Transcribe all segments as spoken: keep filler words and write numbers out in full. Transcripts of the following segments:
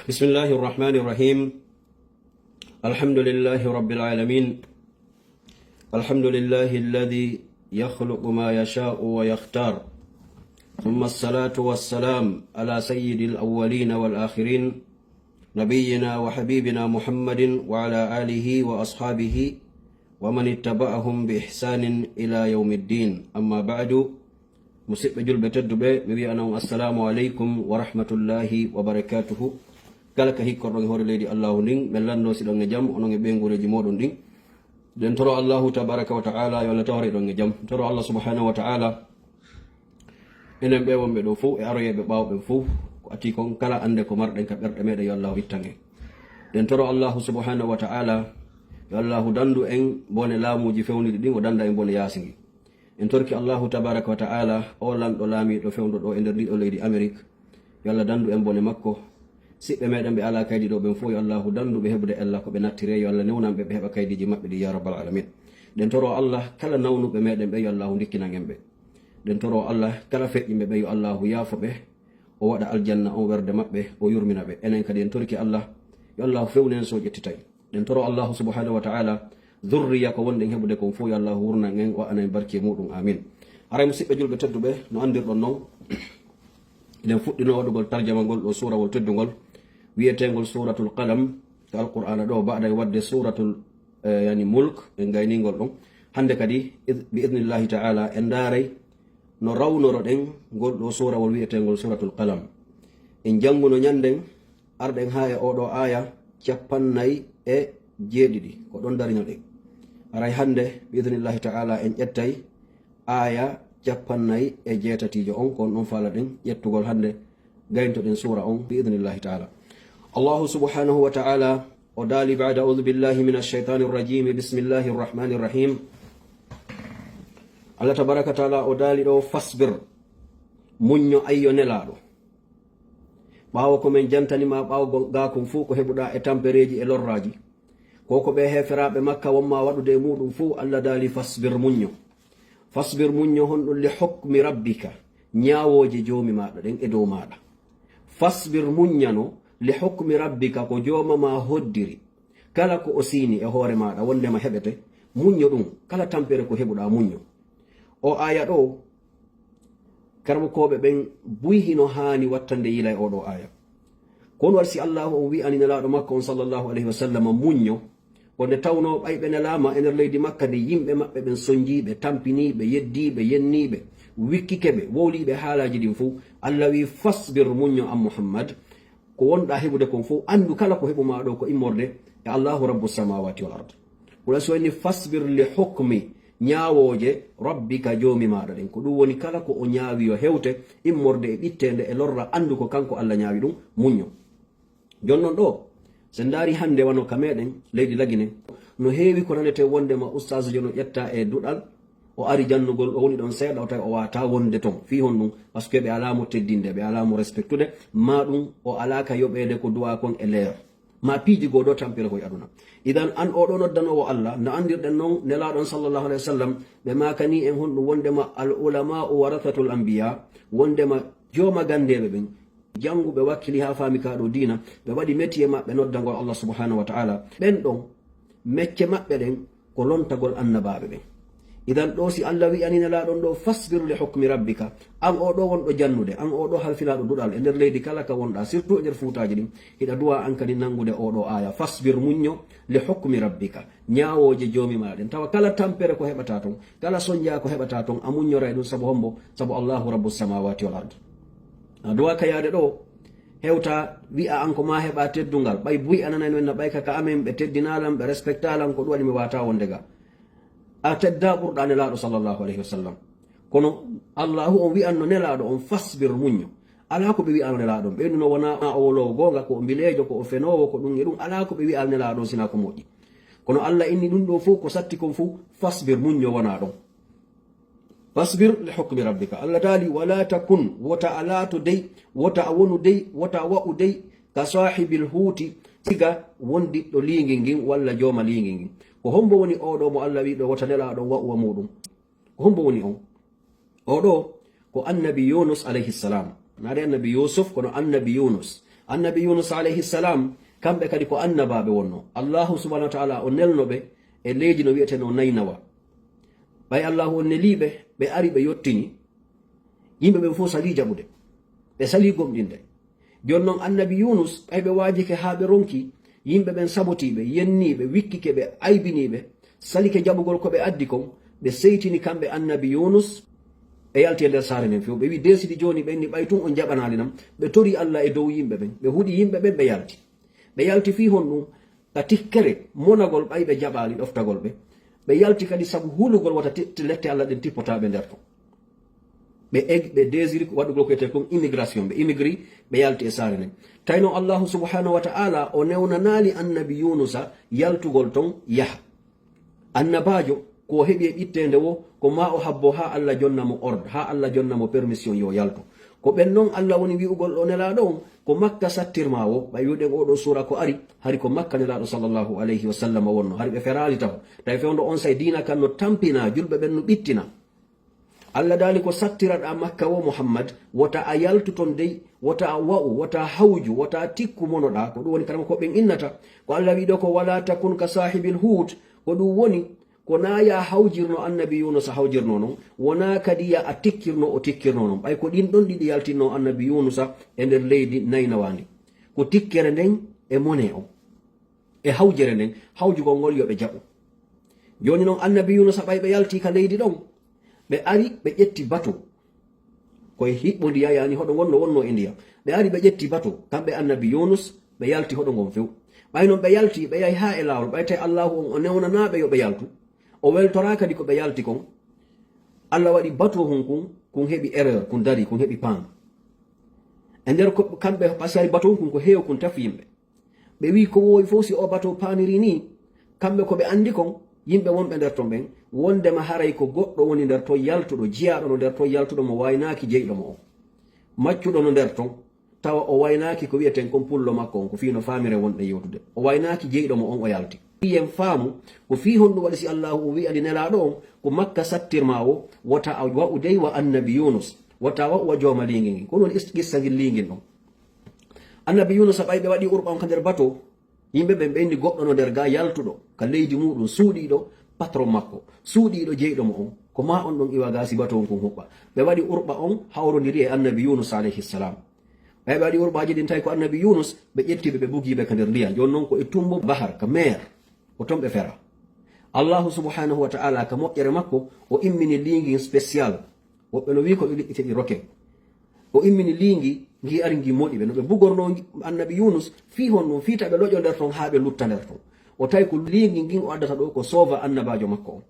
بسم الله الرحمن الرحيم. الحمد لله رب العالمين. الحمد لله الذي يخلق ما يشاء ويختار. ثم الصلاة والسلام على سيد الأولين والآخرين، نبينا وحبيبنا محمد وعلى آله وأصحابه ومن اتبعهم بإحسان إلى يوم الدين. أما بعد، Musiɓɓe julɓe tedduɓe, mi wi'ana on assalamu aleykum wa rahmatullahi wa barakatuhu. Kala ka hikkorɗon e hoore leydi Allahu ndin, ɓen lanndo si ɗon e jam, onon e ɓeynguureeji mooɗon ɗin. Ɗen toro Allahu tabaraka wa ta'ala yo Allah tawre ɗon e jam. Toro Allah subhanahu wa ta'ala, enen ɓe wonɓe ɗo fow e aroyeeɓe ɓaawo ɓen fow, ko ati kon kala annde ko marɗen ka ɓerɗe meɗen yo Allahu ittan en. Ɗen toro Allahu subhanahu wa ta'ala yo Allahu dandu en bone laamuuji fewniɗi ɗin, o danda en bone yaasi ngi. En torki Allahu tabaraka wa ta'ala, o lanɗo laamiiɗo fewndo ɗo e nder ndiɗo leydi Amerik. Yo Allah dandu en bone makko. Siɓɓe meɗen ɓe ala kaydi ɗo ɓen fow yo Allahu dandu ɓe heɓude ella ko ɓe nattire, yo Allah newnan ɓe ɓe heɓa kaydiji maɓɓe ɗi ya rabbal alamin. Ɗen toro Allah kala nawnuɓe meɗen ɓe yo Allahu ndikkinan en ɓe. Ɗen toro Allah kala feƴƴimɓe ɓe yo Allahu yaafo ɓe, o waɗa aljanna on werde maɓɓe, o yurmina ɓe. Enen kadi en torki Allah yo Allahu fewnen so ƴettitay. Ɗen toro Allahu subhanahu wa ta'ala zurriya ko wonɗen heɓude kon fow yo Allahu wurnan en, o ana en barki e muɗum. Amin. Haray musiɓɓe julɓe tedduɓe, no andirɗon non, eɗen fuɗɗino waɗugol tarjama ngol ɗo suurawol teddungol wi'etengol Suuratul Qalam ka Alqur'aana ɗo, ba'da e wadde Suuratul, eh, yani Mulk, en gayningol ɗon. Hannde kadi, id-, bi idnillahi ta'ala, en ndaaray no rawnoroɗen ngol ɗo suurawol wi'etengol Suuratul Qalam. En jannguno ñannden, arɗen haa e oo ɗoo aaya cappannayi e jeeɗiɗi, ko ɗon darinoɗen. Haray hannde, bi idnillahi ta'ala, en ƴettay aaya cappannayi e jeetatiijo on, ko on ɗon faalaɗen ƴettugol hannde, gayntoɗen suura on, bi idnillahi ta'ala. Allahu subhanahu wa ta'ala o daali, ba'da a'udhu billahi minash shaytanir rajim, bismillahir rahmanir rahim. Allah tabaraka ta'ala o daali ɗo, fasbir, muñño ayyo nelaaɗo. Ɓaawo ko men jantani ma ɓaawo gon-, gaa kon fuu ko heɓuɗaa e tampereeji e lorraaji, ko ko ɓe heeferaaɓe Makka wonma waɗude e muuɗum fuu, Allah daali, fasbir, muñño. Fasbir, muñño, honɗum? Li hukmi rabbika, ñaawooje Joomi maaɗa ɗen e dow maaɗa. Fasbir, muññano, li hukmi rabbika, ko Jooma maa hoddiri, kala ko o siini e hoore maaɗa wondema heɓete, muñño ɗum, kala tampere ko heɓuɗaa, muñño. O aaya ɗo, karamokooɓe ɓen buy hino haani wattande yila e oo ɗoo aaya. Ko on waɗi si Allaahu on wi'ani Nelaaɗo makko on, sallallahu alayhi wa sallam, muñño, ko nde tawnoo ɓay ɓe nelaama e nder leydi Makka, nde yimɓe maɓɓe ɓen sonjiiɓe, tampiniiɓe, yeddiiɓe, yenniiɓe, wikkike ɓe, wowliiɓe haalaaji ɗin fow, Alla wi'i, fasbir, muñño an Muhammad, ko wonɗaa heɓude kon fow, anndu kala ko heɓumaa ɗoo ko immorde e Allaahu Rabbu samawati wal ard. Ko ɗum woni fasbir li hukmi, ñaawooje, rabbika, Joomi maaɗa ɗen. Ko ɗum woni kala ko o ñaawi yo hewte, immorde e ɓitteende e lorra, anndu ko kanko Alla ñaawi ɗum, muñño. Jooni non ɗoo, so en ndaari hannde wano ka meɗen leydi Lagine, no heewi ko nanetee wondema ustaasujo no ƴettaa e duɗal, o ari jannugol, o woni ɗon seeɗa, o tawi o waawataa wonde ton. Fii honɗum? Parce que ɓe alaa mo teddinde, ɓe alaa mo respectude, maa ɗum o alaa ka yoɓeede ko duwaa kon e leer. Maa piiji goo ɗoo tampere ko e aduna. Idan, an oo ɗoo noddanoowo Alla, no anndirɗen non, Nelaaɗo on, sallallahu alayhi wa sallam, ɓe maakanii en honɗum? Wondema al ulama'u warathatul anbiya, wondema jooma ganndeeɓe ɓen, jannguɓe, wakkili haa faami kaa ɗoo diina, ɓe waɗi métier maɓɓe noddangol Allah subhanahu wa ta'ala. Ɓen ɗon, mecce maɓɓe ɗen ko lontagol annabaaɓe ɓen. Idan ɗoo, si Alla wi'ani Nelaaɗo on ɗoo, fasbir li hukmi rabbika, an oo ɗoo wonɗo jannude, an oo ɗoo halfinaaɗo duɗal e nder leydi kala ka wonɗaa, surtout e nder fuutaaji ɗin, hiɗa duwaa an kadi nanngude oo ɗoo aaya, fasbir, muñño, li hukmi rabbika, ñaawooje Joomi maa ɗen. Tawa kala tampere ko heɓataa ton, kala sonjaa ko heɓataa ton, a muññoray ɗum. Sabu hombo? Sabu Allahu Rabbu samawati wal ard. A duwaa ka yaade ɗoo, hewta wi'a an ko maa heɓaa teddungal. Ɓay buy a nanay no en na ɓay ka, ka amen ɓe teddinaa lan, ɓe respectaa lan, ko ɗum waɗi mi waawataa wonde ga. A teddaa, ɓurɗaa Nelaaɗo, sallallahu alayhi wa sallam. Kono Allahu on wi'anno Nelaaɗo on, fasbir, muñño. Alaa ko ɓe wi'ano Nelaaɗo on. Ɓe innuno wonaa o woloowo goonga, ko o mbileejo, ko o fenoowo, ko ɗum e ɗum. Alaa ko ɓe wi'al Nelaaɗo on sinaa ko moƴƴi. Kono Alla inni ɗum ɗoo fow, ko satti kon fow, fasbir, muñño, wonaa ɗon. Fasbir li hukmi rabbika. Alla daali, wala takun, wota a laato dey, wota a wonu dey, wota a wa'u dey, ka saahibil huuti, siga wondiɗɗo liingi ngin walla jooma liingi ngin. Ko hombo woni oo ɗoo mo Alla wi'i ɗoo wota Nelaaɗo on wa'u wa muuɗum? Ko hombo woni on? Oo ɗoo ko annabi Yunus alayhi salam. Naa de annabi Yusuf, kono annabi Yunus. Annabi Yunus alayhi salam, kamɓe kadi ko annabaaɓe wonno. Allahu subhanahu wa ta'ala o nelno ɓe e leydi no wi'eteno Naynawa. Ɓay Allahu on neliiɓe, ɓe ari ɓe yottini. Yimɓe ɓen fof salii jaɓude. Ɓe salii gomɗinde. Jooni non annabi Yunus, ɓay ɓe waajike haa ɓe ronki, yimɓe ɓen sabotiiɓe, yenniiɓe, wikkike ɓe, aybiniiɓe, salike jaɓugol ko ɓe addi kon, ɓe seytini kamɓe annabi Yunus, ɓe yalti e nder saare nden few. Ɓe wi'i, "Deesidi jooni ɓen ni ɓay tun on jaɓanaali nam." Ɓe tori Allah e dow yimɓe ɓen. Ɓe huɗi yimɓe ɓen, ɓe yalti. Ɓe yalti fii honɗun? Ka tikkere monagol ɓay ɓe jaɓaali ɗoftagol ɓe. Ɓe yalti kadi sabu hulugol wata ti-, ti-, lette Allah ɗen tippotaa ɓe nder ton. Ɓe eg-, ɓe désiri waɗugol ko wiyetee kon immigration. Ɓe immigri, ɓe yalti e saare nden. Tawi non Allahu subhanahu wa ta'ala o newnanaali annabi Yunusa yaltugol ton yaha. Annabaajo, ko o heɓi e ɓitteende wo, ko maa o habbo haa Allah jonna mo ordre, haa Allah jonna mo permission yo yaltu. Ko ɓen non Allah woni wi'ugol ɗo nelaaɗo on, ko Makka sattirmaa wo, ɓay wi'uɗen oo ɗoo suura ko ari, hari ko Makka nelaaɗo sallallahu alayhi wa sallam wonno, hari ɓe feraali taho. Tawi fewndo on say diina kan no tampinaa, julɓe ɓen no ɓittinaa. Allah daali ko sattiraɗaa Makka wo Muhammad, wota a yaltu ton dey, wota a wa'u, wota a hawju, wota a tikku monoɗaa, ko ɗum woni kadi ko ɓen innata. Ko Allah wi'i ɗo ko, "Wala takun ka saahibil huut," ko ɗum woni, ko naa ya hawjirno annabi Yunusa hawjirno non, wonaa kadi ya a tikkirno o tikkirno non. Ɓay ko ɗin ɗon ɗiɗi yaltinno annabi Yunusa e nder leydi Naynawa ndi. Ko tikkere nden e mone on, e hawjere nden, hawjugol ngol yo ɓe jaɓu. Jooni non annabi Yunusa ɓay ɓe yalti ka leydi ɗon, ɓe ari ɓe ƴetti bato. Koye hiɓɓo ndiya, yani hoɗo ngon no wonno e ndiyam. Ɓe ari ɓe ƴetti bato, kamɓe annabi Yunus, ɓe yalti hoɗo ngon few. Ɓay non ɓe yalti, ɓe yahi haa e laawol, ɓay tawi Allahu on o newnanaaɓe yo ɓe yaltu. O weltoraa kadi ko ɓe yalti kon. Allah waɗi bato hun kun, kun heɓi erreur, kun dari, kun heɓi paan. E nder ko kamɓe, parce que hari bato hun kun ko heew kun tafi yimɓe. Ɓe wi'i ko wowi fof si o bato paaniri nii, kamɓe ko ɓe anndi kon, yimɓe wonɓe nder ton ɓen, wondema haray ko goɗɗo woni nder ton yaltuɗo, jiyaaɗo no nder ton yaltuɗo mo waynaaki jeyɗo mo on. Maccuɗo no nder ton, tawa o waynaaki ko wi'eten kon pullo makko on, ko fii no faamire wonɗe yewtude. O waynaaki jeyɗo mo on o yalti. Yen faamu, ko fii honɗum waɗi si Allaahu o wi'ani nelaaɗo on, ko Makka sattirmaa wo, wota a wa'u dey wa annabi Yunus, wota a wa'u wa jooma liingi ngin. Ko ɗum woni is-, qissa ngin liingin ɗon. Annabi Yunusa ɓay ɓe waɗi urɓa on ka nder bato, yimɓe ɓen ɓe inni goɗɗo no nder ga yaltuɗo ka leydi muɗum, suuɗiiɗo patron makko, suuɗiiɗo jeyɗo mo on. Ko maa on ɗon iwa ga si bato on kun huɓɓa. Ɓe waɗi urɓa on hawrondiri e annabi Yunus alayhi salam. Ɓay ɓe waɗi urɓaaji ɗin tawi ko annabi Yunus, ɓe ƴetti ɓe, ɓe bugi ɓe ka nder ndiyam. Jooni non ko e tumbo bahar, ka mer, ko ton ɓe fera. Allahu subhanahu wa ta'ala ka moƴƴere makko, o immini liingin spécial. Woɓɓe no wi'i ko ɗi liƴƴi teɗi roken. O immini liingi, ngi ari ngi moɗi ɓe. No ɓe bugorno ngi-, annabi Yunus, fii honɗum, fii ta ɓe loƴo nder ton haa ɓe lutta nder ton. O tawi ko liingi ngin o addata ɗo ko soova annabaajo makko on.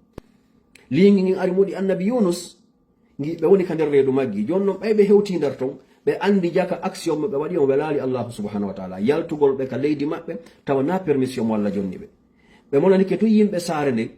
Liingi ngin ari moɗi annabi Yunus, ngi ɓe woni ka nder reedu maggi. Jooni non ɓay ɓe hewti nder ton, ɓe anndi jaka action mo ɓe waɗi on welaali Allahu subhanahu wa ta'ala. Yaltugol ɓe ka leydi maɓɓe, tawa na permission mo Allah jonni ɓe. Ɓe monanike tun yimɓe saare nden,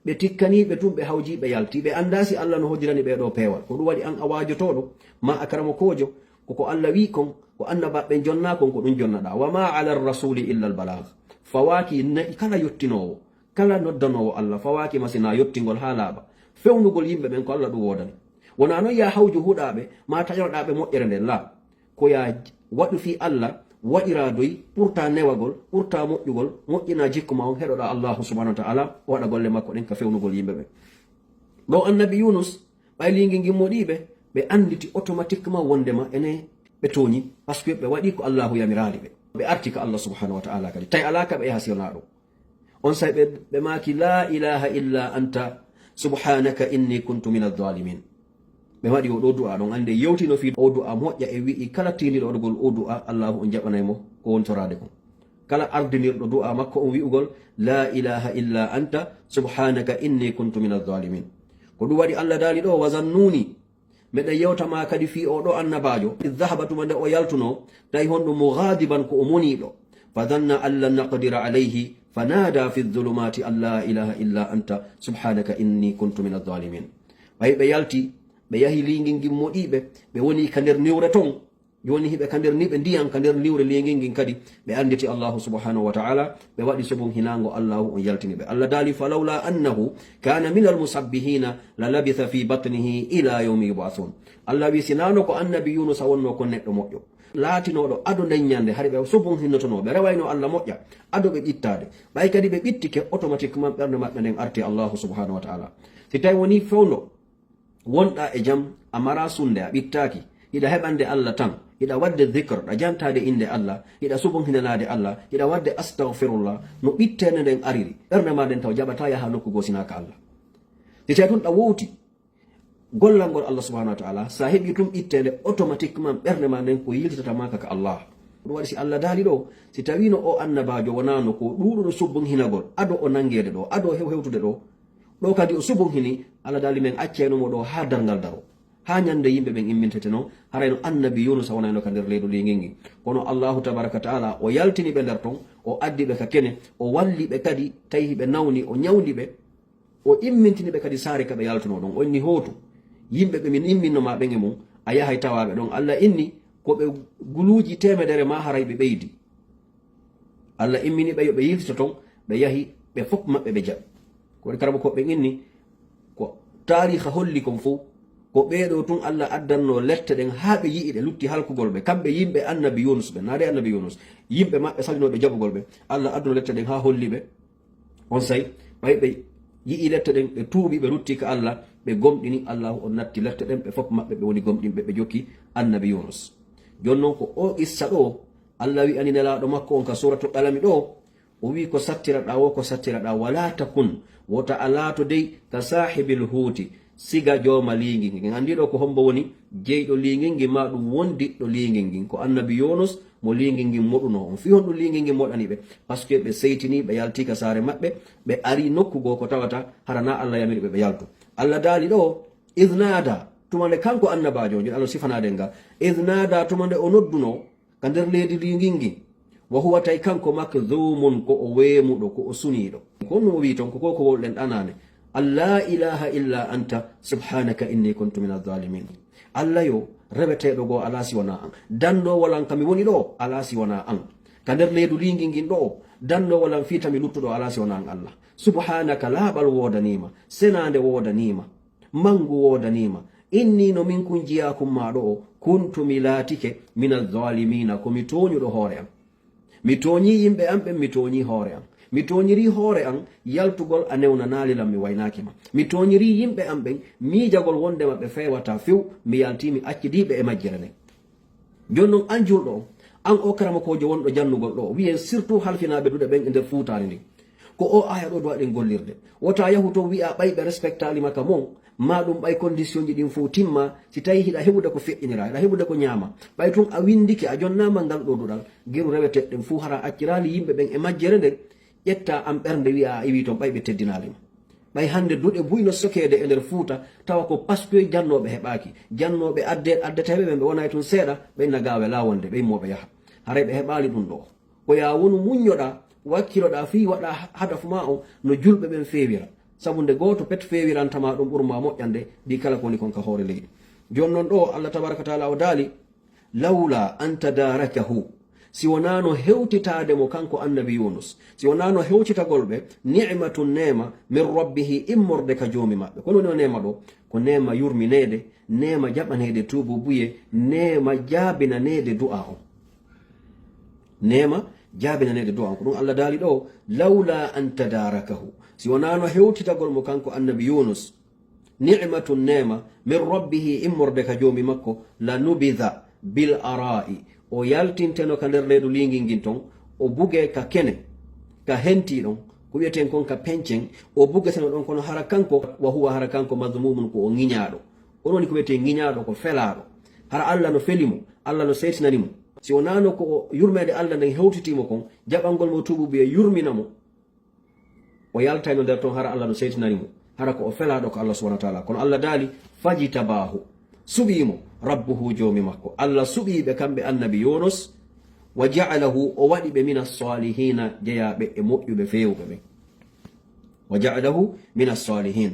ɓe tikkanii ɓe tun, ɓe hawji, ɓe yalti. Ɓe anndaa si Allah no hodirani ɓee ɗoo peewal. Ko ɗum waɗi an a waajotooɗo, maa a karamokoojo, ko ko Allah wi'i kon, ko annabaaɓe ɓen jonnaa kon, ko ɗum jonnaɗaa. Wa maa ala rasuli illa al balaag. Fawaaki na'i kala yottinoowo, kala noddanoowo Allah, fawaaki ma si na yottingol haa laaɓa. Fewnugol yimɓe ɓen ko Allah ɗum woodani. Wonaa non ya hawju huɗaaɓe, maa taƴoroɗaa ɓe moƴƴere nden, laa. Ko ya waɗu fii Allah, waɗiraa doy, ɓurtaa newagol, ɓurtaa moƴƴugol, moƴƴinaa jikku ma on, heɗoɗaa Allahu subhanahu wa ta'ala, o waɗa golle makko ɗen ka fewnugol yimɓe ɓen. Ɗo annabi Yunus, ɓay liingi ngin moɗii ɓe, ɓe annditi automatiquement wondema ene ɓe tooñi, parce que ɓe waɗi ko Allahu yamiraali ɓe. Ɓe arti ka Allah subhanahu wa ta'ala kadi. Tawi alaa ka ɓe yaha si wonaa ɗum. On say ɓe, ɓe maaki, "La ilaha illa anta, subhanaka inni kuntu min adh-dhalimin." Ɓe waɗi o ɗo du'a ɗon, annde yewtino fii o du'a moƴƴa e wi'i, kala tiindiɗo waɗugol o du'a, Allahu on jaɓanay mo ko wontoraade kon. Kala ardinirɗo du'a makko on wi'ugol, "La ilaha illa anta, subhanaka inni kuntu min adh-dhalimin." Ko ɗum waɗi Allah daali ɗo, "Wa zannuni." Meɗen yewta ma kadi fii oo ɗoo annabaajo. Idh dhahaba, tuma nde o yaltunoo, tawi honɗum, mughadiban, ko o moniiɗo. Fa dhanna an lan naqdira alayhi, fa naada fi dhulumaati an laa ilaaha illa anta, subhaanaka inni kuntu mina dhaalimiin. Ɓay ɓe yalti, ɓe yahi liingi ngin moɗii ɓe, ɓe woni ka nder niwre ton. Jooni hiɓe ka nder niɓe ndiyan, ka nder niwre liingi ngin kadi, ɓe annditi Allaahu subhaanahu wa ta'aala, ɓe waɗi sobun hinaango Allaahu on yaltini ɓe. Allah daali, "Falawla annahu kaana minal musabbihiina la labitha fi batnihi ila yawmi yub'athuun." Allah wi, "Sinaano ko annabi Yuunusa wonnoo kon neɗɗo moƴƴo, laatinooɗo ado nden ñande, hari ɓe subun hinnotonoo, ɓe rewayno Allah moƴƴa, ado ɓe ɓittaade. Ɓay kadi ɓe ɓittike, automatiquement ɓernde maɓɓe nden arti Allahu subhanahu wa ta'ala. Si tawi woni fewndo, wonɗa e jam, a mara sunde, a ɓittaaki, hiɗa heɓande Allah tan, hiɗa wadde zikr, ɗa jantaade innde Allah, hiɗa subun hinanaade Allah, hiɗa wadde astaghfirullah, no ɓitteende nden ariri, ɓernde ma nden taw jaɓata yaha nokku goo sinaa ka Allah. Si tawi tun ɗa wowti gollal ngol Allah subhanahu wa ta'ala, sa heɓi tun ɓitteende, automatiquement ɓernde ma nden ko yiltitata ma ka ka Allah. Ɗum waɗi si Allah daali ɗo, si tawino o annabaajo wonaano ko ɗuuɗuɗo subun hinagol, ado o nangeede ɗo, ado hew hewtude ɗo, ɗo kadi o subun hini, Allah daali men accayno mo ɗo haa darngal daro. Haa ñande yimɓe ɓen imminteteno, harayno annabi Yunusa wonayno ka nder leydi liingingin. Kono Allahu tabaraka wa ta'ala o yaltini ɓe nder ton, o addi ɓe ka kene, o walli ɓe kadi, tawi ɓe nawni, o ñawndi ɓe, o immintini ɓe kadi saare ka ɓe yaltunoo ɗon. O inni, "Hootu, yimɓe ɓe min imminno ma ɓen e mum, a yahay tawaa ɓe ɗon." Allah inni, ko ɓe guluuji teemedere ma haray ɓe ɓeydi. Allah immini ɓe yo ɓe yiltito ton, ɓe yahi, ɓe fof maɓɓe ɓe jaɓi. Ko waɗi karabakooɓe ɓen inni, ko taariiha holli kon fof, ko ɓee ɗoo tun Allah addannoo lette ɗen haa ɓe yi'i ɗe, lutti halkugol ɓe, kamɓe yimɓe annabi Yunus ɓe, naa dee annabi Yunus, yimɓe maɓɓe salinooɓe jaɓugol ɓe, Allah adduno lette ɗen haa holli ɓe. Onsay, ɓay ɓe yi'i lette ɗen, ɓe tuubi, ɓe rutti ka Allah, ɓe gomɗini Allahu on natti lette ɗen, ɓe fof maɓɓe ɓe woni gomɗinɓe, ɓe jokki annabi Yunus. Jooni non ko o qissa ɗoo, Allah wi'ani Nelaaɗo makko on ka Suuratu Qalami ɗoo, o wi'i, "Ko sattiraɗaa woo, ko sattiraɗaa, walaa takun, wota a laato dey, ka saahibil huuti, siga jooma liingi ngin." En anndi ɗoo ko hombo woni jeyɗo liingi ngin, maa ɗum wondiɗɗo liingi ngin. Ko annabi Yunus mo liingi ngin moɗunoo on. Fii honɗum liingi ngin moɗani ɓe? Parce que ɓe seytini, ɓe yalti ka saare maɓɓe, ɓe ari nokku goo ko tawata hara naa Allah yamiri ɓe ɓe yaltu. Allah daali ɗoo, "Idh naada," tuma nde kanko annabaajo on, jooni Allah sifanaade nga, "Idh naada," tuma nde o noddunoo, ka nder leydi liingi ngin. "Wa huwa," tawi kanko makdhuumun, ko o weemuɗo, ko o suniiɗo. Ko honɗum o wi'i ton? Ko ko wowluɗen ɗaanaande. "An laa ilaaha illa anta, subhaanaka inni kuntu mina zaalimiin." Allah yo, reweteeɗo goo alaa si wanaa an. Danndoowo lan ka mi woni ɗoo alaa si wanaa an. Ka nder leydi liingi ngin ɗoo, danndoowo lan fii ta mi luttuɗo alaa si wanaa an Allah. "Subhaanaka," laaɓal woodanii ma, senaande woodanii ma. Manngu woodanii ma. "Inni," no min kun jiyaakum maa ɗoo, "kuntu," mi laatike, "mina zaalimiina," ko mi tooñuɗo hoore an. Mi tooñii yimɓe an ɓen, mi tooñii hoore an. Mi tooñirii hoore an, yaltugol a newnanaali lan, mi waynaaki ma. Mi tooñirii yimɓe an ɓen, miijagol wonndema ɓe feewataa few, mi yaltii, mi accidii ɓe e majjere nden. Jooni non, an julɗo on, an o karamokoojo wonɗo jannugol ɗoo, wi'en surtout halfinaaɓe duɗe ɓen e nder fuutaari ndin. Ko o aaya ɗoo duwaɗen gollirde. Wota yahu ton wi'a ɓay ɓe respectaali ma ka mon, maa ɗum ɓay condition ji ɗin fow timma, si tawi hiɗa heɓude ko feƴƴiniraa, hiɗa heɓude ko ñaama. Ɓay tun a winndike, a jonnaama ngal ɗoo duɗal, geru reweteeɗe ɗen fow hara acciraali yimɓe ɓen e majjere nden, ƴetta an ɓernde wi'a a iwii ton ɓay ɓe teddinaali ma. Ɓay hannde duɗe buy no sokeede e nder Fuuta, tawa ko parce que jannooɓe heɓaaki. Jannooɓe adde-, addeteeɓe ɓen ɓe wonay tun seeɗa, ɓe inna gaawe laawol nde, ɓe immoo ɓe yaha. Haray ɓe heɓaali ɗum ɗoo. Ko yaa wonu muññoɗaa, wakkiloɗaa fii waɗaa ha-, hadafu maa on no julɓe ɓen feewira. Sabu nde gooto pet feewiranta maa ɗum ɓurmaa moƴƴande ɗi kala ko woni kon ka hoore leydi. Jooni non ɗoo Allah tabaaraka wa taala o daali, "Lawla an tadarakahu." Si wonaano hewtitaade mo kanko annabi Yunus, si wonaano hewtitagol ɓe, "Ni'matun," neema, "min rabbihi," immorde ka Joomi maɓɓe. Ko honɗum woni o neema ɗoo? Ko neema yurmineede, neema jaɓaneede tuububuye, neema jaabinaneede du'a on. Neema jaabinaneede du'a on. Ko ɗum Allah daali ɗoo, "Lawla an tadarakahu." Si wonaano hewtitagol mo kanko annabi Yunus, "Ni'matun," neema, "min rabbihi," immorde ka Joomi makko, "la nubidha bil ara'i." O yaltinteno ka nder leydi liingi ngin ton, o buge ka kene, ka hentii ɗon, ko wi'eten kon ka pencen, o bugeteno ɗon, kono hara kanko, "wa huwa," hara kanko, "madhmumun," ko o ŋiñaaɗo. On woni ko wi'etee ŋiñaaɗo, ko felaaɗo. Hara Allah no feli mo, Allah no seytinani mo. Si wonaano ko o yurmeende Allah nden hewtitii mo kon, jaɓangol mo tuububuye yurmina mo, o yaltayno nder ton, hara Allah no seytinani mo, hara ko o felaaɗo ko Allah subhanahu wa taala. Kono Allah daali, "Fajtabaahu," suɓii mo, "rabbuhu," Joomi makko. Allah suɓii ɓe kamɓe annabi Yunus, "wa ja'alahu," o waɗi ɓe, "mina saalihiina," jeyaaɓe e moƴƴuɓe feewuɓe ɓen. "Wa ja'alahu mina saalihiin."